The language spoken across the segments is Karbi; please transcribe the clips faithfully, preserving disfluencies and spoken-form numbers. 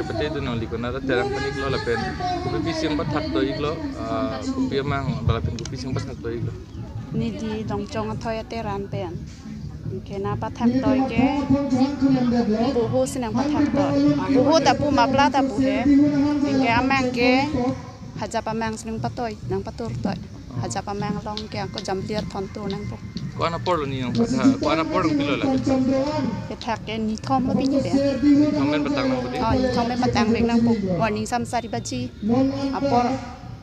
Pate dun nangli konat aterang pen iklo lapen kopi pi si nangpathak to iklo, ah, kopi amang lapen kopi si nangpathak to iklo. Neli Dongchong Athoi aterang pen. Anke nangpathak to ke, buhu si nangpathak to. Buhu ta pu mapla ta pu he. Anke amang ke Hajap amang si nangpatoi, nangpatur toi. Hajap amang along ke ako Jamlir thon tu nangpo. Ko-an apor lo ni nangpathak, ko-an apor nangpilo lake? Kethak ke nithom lo pini be. Nithom pen patang nangpo di? Oh, nithom pen patang vek nangpo. Morning sam sari baji. Apor,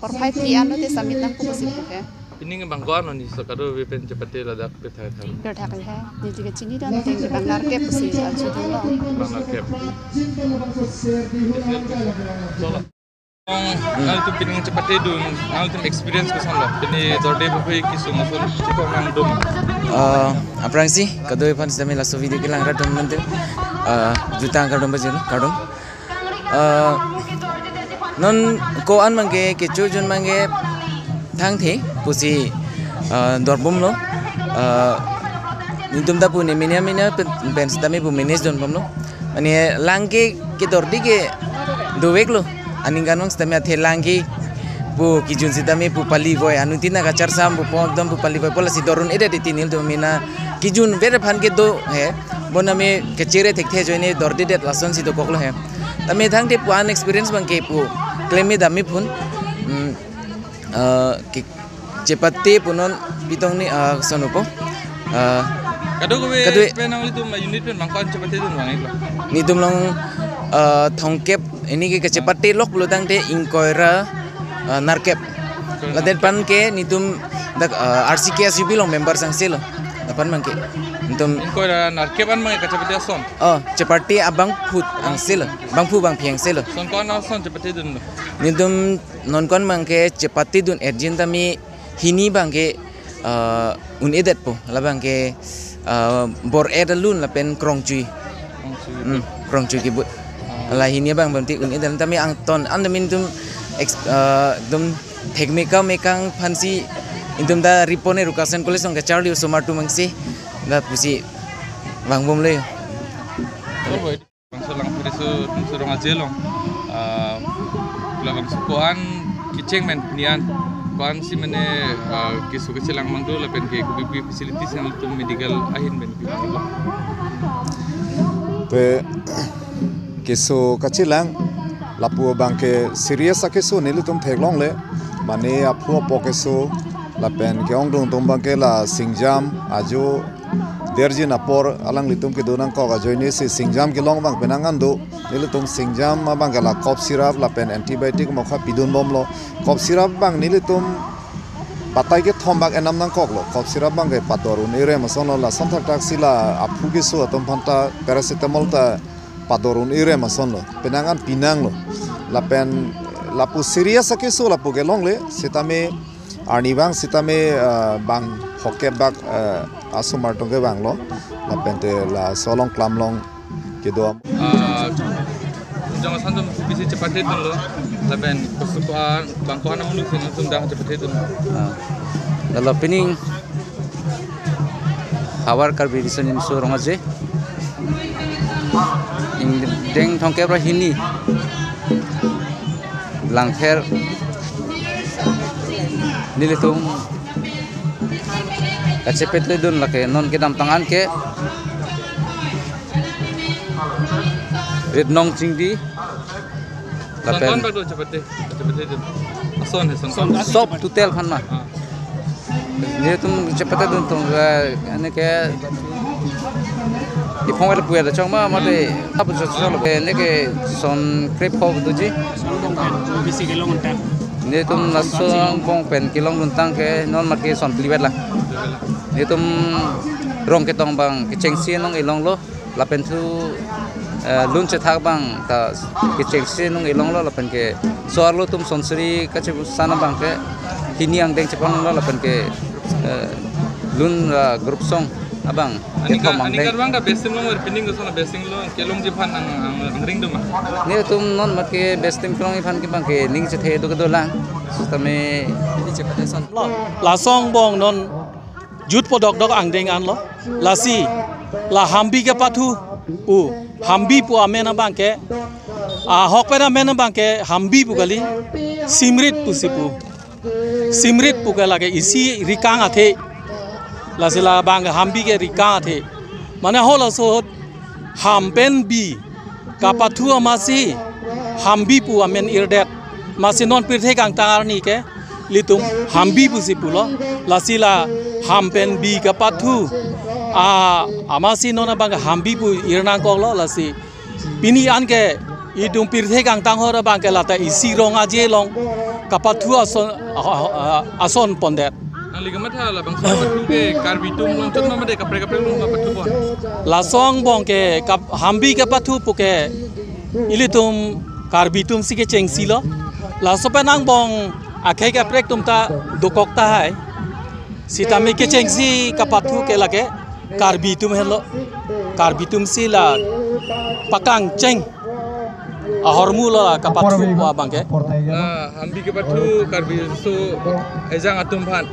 apor five P M lo te submit nangpo pusi pu he. Pini ke bang ko-an lo ni so kadokave pen chepate ladak pethak thang? Pethak he. Neli ke chinidun ateng ke bang narkep pusi arjudun lo. Bang narkep. Nangtum pini chepate dun, nangtum experience koson lo? Pini dorde buphe kesung ason chikong nangdun. Ah, aphrangsi kadokave aphan sitame laso video kelang rat dun nangtum. Ah, jutang kardom bajil, kardom. Ah, non ko-an abang ke kecho jun abang ke thangthe pusi, ah, dorbom lo. Ah, nelitum ta pu ne mena mena pen, pen sitame pu manage dunbom lo. Mane lang ke kedorde ke dovek lo. Aningkan abang sitame athe lang ke pu kejun sitame pu pali voi. Anuttin nangkacharsam pu po ekdom pu pali voi. Pu lasi dor un-edet titi nelitum mena kejun ver aphan ke do he. Bonta me kachere thekthe ajoine dordedet lasonsi dokok lo he. Tame thangthe pu an experience abang ke pu klem me dam me phun. Hmm, ah, ke chepate pu non pitong ni, ah, son upo. Ah, kadokave kadokave pen nanglitum unit pen bang ko-an chepate dun abang iklo? Nelitum along, ah, thomkep, pini ke kachepate lok pulo tangte ingkoi ra, ah, narkep. Ladet aphan ke nelitum dak, ah, R C K S U P along member sangse lo. Lapen abang ke nelitum ingkoi ra narkep an abang kachepate ason? Oh, chepate abangphu angse lo. Bangphu bangphi angse lo. Son ko-an ason chepate dun lo? Nelitum non ko-an abang ke chepate dun-et jin tame hini abang ke, ah, un-edetpo, la abang ke, ah, bor-et alun lapen krongchui. Krongchui. Hmm, krongchui kebut. Oh. La hini abang bamti un-edet tame angton an tame nelitum ex-, ah, ekdom thek mekang mekang aphansi nelitum ta ripone Rukasen College along kacharli osomar atum angse. Lapusi vangbom le. Oh, boy. Bangso Langpher Riso Tumso Rong Aje along, ah, labangso ko-an kecheng pen pini an, ko-ansi mane, ah, keso kachelang abang do lapen ke kopi pi facilities nangtum medical ahin pen kopi pi lo? Pe keso kachelang lapu abang ke serious akeso nelitum theklongle, mane aphu apo keso lapen ke-ongdung atum abang ke la singjam ajo derjin apor alanglitum kedo nangkok ajoine si singjam kelong abang penang an do. Nelitum singjam abang ke la cough syrup lapen antibiotic mokha pidunbom lo. Cough syrup abang nelitum patai kethom bak enam nangkok lo. Cough syrup abang ke pador un-e rem ason lo, lason thakthak si la aphu keso atum aphan ta paracetamol ta pador un-e rem ason lo. Penang an pinang lo. Lapen lapu serious akeso lapu kelongle sitame arni abang sitame, eh, bang phokep bak, eh, asomar atum ke vanglo. Lapen te laso along klam along kedo. Ah, jong asan atum kopisi chepate dunlo. Lapen kosuko an bang ko-an amuluk si nangtum dak chepate dun? Ah, lalo pining Havar Karbi Riso Nimso Rong Aje. Ingdeng thomkep ra hini Langpher nelitum kachepate dun lake non kedamtang an ke Ritnong Chingdi. Son lapen ko-an bak do chepate, chepate dun? Ason he son ko-an? Sop total aphan ma. Ah. Nelitum chepate dun atum, eh, ane ke iphong el puya da chong ma mate apu chong chong lo, ane ke son krepho doji. Son angbong pen kopisi kelong untang? Nelitum laso angbong pen kelong untang ke non mate son phli vet lang. Nelitum rong ketong abang kechengsi anong elong lo. Lapen thu, eh, lun chethak abang ta kechengsi anong elong lo lapen ke so-arlo atum son suri kachesan abang ke hini angdeng chepang lo lapen ke, eh, lun, ah, group song abang kethom angdeng. Aningkan abang ta best team long, pining koson best team long kelongji aphan ang, ang, angring do ma? Nelitum non mate best team kelongji aphan ke abang ke ning chethe do kedo lang. Sitame laso angbong non jut podok dok angdeng anlo. Lasi la Hambi kepathu, u Hambi pu amen abang ke Ahok pen amen abang ke Hambi pu kali, Simrit pusi pu. Simrit pu ke lake isi rikang athe. Lasi labang Hambi ke rikang athe. Mane halaso ahut Ham pen Bi kapathu amatsi Hambi pu amen irdet. Amatsi non pirthe kangtang arni ke ilitum Hambi pusi pulo. Lasi la Ham pen Bi kapathu a, amatsi non abang Hambi pu irnangkoklo. Lasi pini an ke itum pirthe kangtang ahut abang ke lata isi rong aje along kapathu ason, a, a, ason pondet. Nangli kamatha labangso kapathu ke Karbi atum along chot ma mate kaprek kaprek along ma pathu pon? Laso angbong ke kap-, Hambi kapathu pu ke ilitum Karbi atumsi kechengsi lo. Laso pen angbong akhei kaprek atum ta dokok tahai. Sitame kechengsi kapathu ke lake Karbi atum henlo. Karbi atumsi la pakangcheng ahormu lo la kapathu pu abang ke. Ah, Hambi kapathu Karbi aso ejang atum aphan.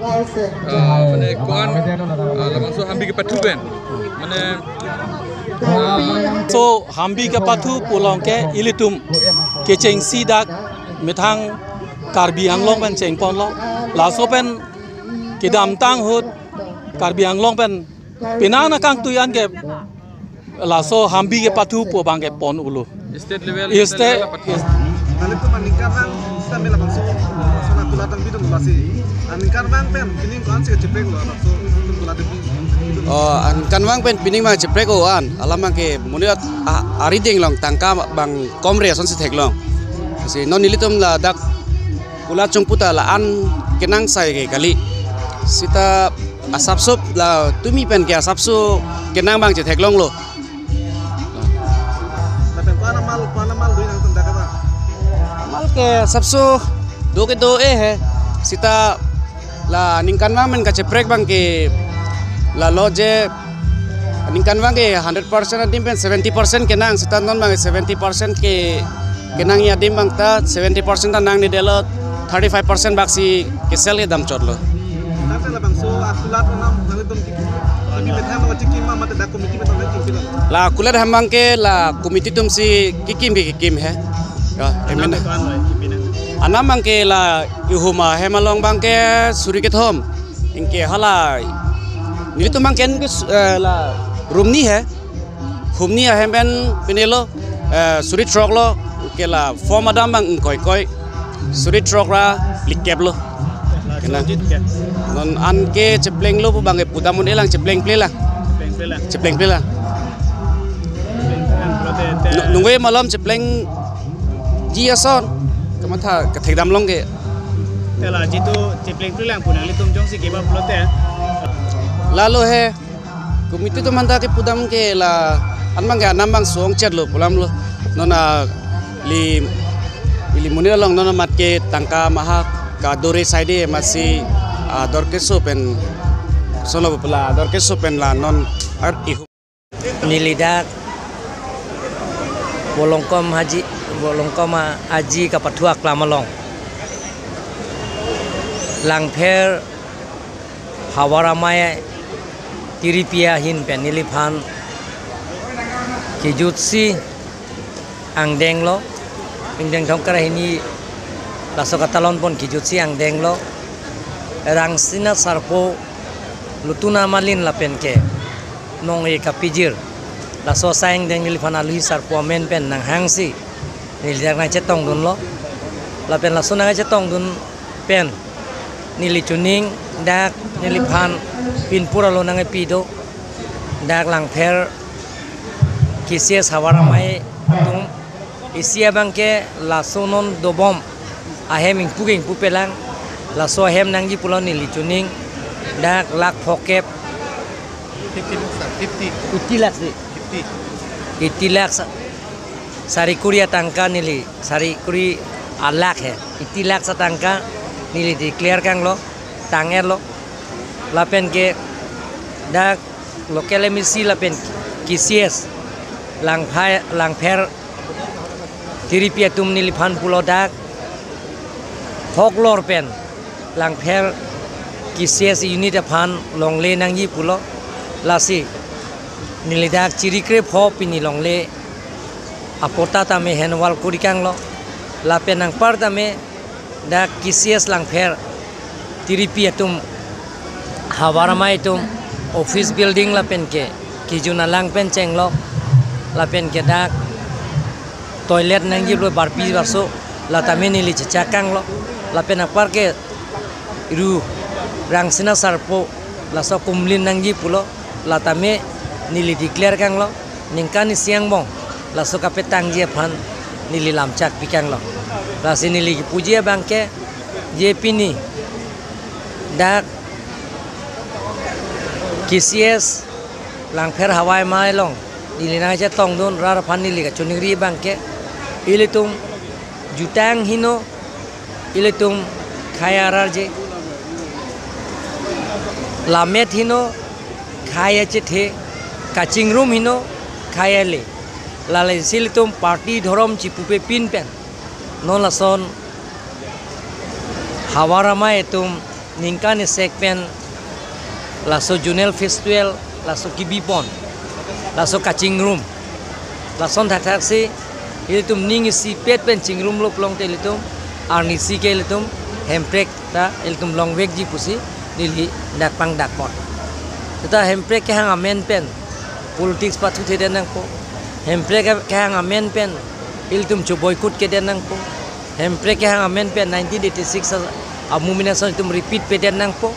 Ah, mane ko-an, ah, labangso Hambi kapathu pen. Mane, ah, so Hambi kapathu pu along ke ilitum kechengsi dak methang Karbi Anglong pen chengponlo. Laso pen kedamtang ahut Karbi Anglong pen penang na kangtui an ke laso Hambi kapathu pu abang ke pon-olo. State level, state level apa? Nangtum aningkanvang sitame labangso, labangso akulat nangpidun lasi. Aningkanvang pen pining ko-ansi kacheprek lo, labangso nangtum kulat nangpidun? Oh, aningkanvang pen pining abang cheprek-o an. Alam abang ke monit a-, arideng along tangka abang komre asonsi theklong. Lasi non nelitum ladak kulat chungpu ta la-an kenangsai ke kali. Sita asapso la tumi pen ke asapso kenang abang chetheklonglo. Lapen ko-an amal, ko-an amal do nangtum dak abang? Amal ke asapso do ke do-e he. Sita la aningkanvang pen kacheprek abang ke la lo je aningkanvang ke hundred percent adim pen seventy percent kenang, sita non abang seventy percent ke kenangji adim abang ta seventy percent ta nangnedetlo, thirty-five percent baksi kesel kedam chotlo. Tangte labangso akulat anam nangtum kekim, kekim methang abang kekim ma mate dak committee methang kekim pilo? La akulat abang ke la committee atumsi kekim ke kekim he. Ya, anam amen. Ko-an lo kekim nang? Anam abang ke la ihum ahem along abang ke suri kethom. Anke hala nelitum abang ke, eh, la rumni he. Humni ahem pen pinelo, eh, suri throk lo, anke la form adam abang ingkoi koi. Suri throk ra phlikep lo. Kena. Non anke cheplenglo pu abang ke pudam un-elang, cheplengplelang. Cheplengplelang. Cheplengplelang. Cheplengplelang, pulote te- Nu-, nungve malom cheplengji ason. Kamatha kethekdam long ke. Te la jitu cheplengplelang pu nanglitum jongsi keba pulote. Lalo he. Committee atum aphanta kepudam ke la-an abang ke anam abang song chet lo pu alam lo. Non a ili, ili monit along non amat ke tangka maha kadore saide amatsi, ah, dor keso pen solo pu la dor keso pen la non ar ihu. Neli dak Volongkom Haji, Volongkom a-, Aji kapathu aklam along Langpher Havar Amei tiripi ahin pen neliphan kejutsi angdeng lo, ingdeng thomkre hini laso katalon pon kejutsi angdeng lo. Rangsina Sarpo, Lutuna Malin lapen ke Nong-e Kapijir, laso asai angdeng neliphan aluhi sarpo amen pen nanghangsi neli dak nangchetongdunlo. Lapen laso nangchetongdun pen neli chuning dak neliphan pinpur alo nangpi do. Dak Langpher K C S Havar Amei atum isi abang ke laso non dobom ahem ingpu ke ingpupelang, laso ahem nangji pulo neli chuning dak lakh phokep. Fifty lakhs, sir, fifty. Eighty lakhs, sir. Fifty. Eighty lakhs, sir. Sari kuri atangka neli, sari kuri alakh he. Eighty lakhs atangka neli declare kanglo, tang-etlo. Lapen ke dak local M A C lapen K C S Langphai, Langpher tiripi atum neliphan pulo dak phok lor pen Langpher K C S unit aphan longle nangji pulo, lasi neli dak chiri krepho pini longle apota tame henwal kori kanglo. Lapen anpar tame dak K C S Langpher tiripi atum havar amei atum office building lapen ke kejun alang pen chenglok, lapen ke dak toilet nangji pulo barpi barso, la tame neli chechak kanglo. Lapen anpar ke Ru Rangsina Sarpo laso kumlin nangji pulo, la tame neli declare kanglo, ningkan isi angbong laso kapetangji aphan neli lamchak pi kanglo. Lasi neli kipuji abang ke, je pini dak K C S Langpher havar amei along neli nangchetongdun rat aphan neli kachiningri abang ke, ilitum jutang heno, ilitum khei ararje, lammet heno, khei achethe, kachingrum heno, khei ale. Lale si ilitum party dhorom chipupepin pen non lason havar amei atum ningkan isek pen laso zonal festival laso kebipon, laso kachingrum. Lason thakthak si ilitum ning isipet pen chingrumlo pulote ilitum arnisi ke ilitum hemprek ta ilitum longvekji pusi neli dak pangdakpon. Seta hemprek kehang amen pen politics pathuthedet nangpo. Hemprek kehang amen pen ilitum cho-boycott kedet nangpo. Hemprek kehang amen pen nineteen eighty-six a, a-movement ason ilitum repeat pedet nangpo.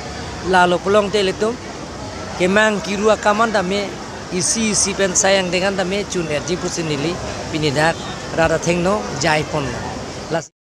Lalo pulote ilitum kemang kiru akam an tame isi isi pen sayang dengan tame chun-etji pusi neli pini dak rat athengno jaiponlo. Lasi